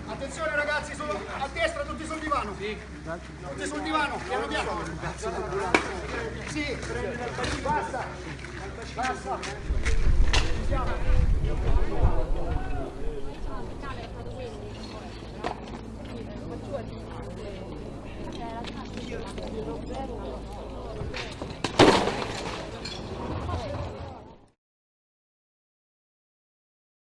Attenzione ragazzi, a destra tutti sul divano. Sì. Tutti sul divano, piano piano. Sì, basta. Basta. Ci siamo.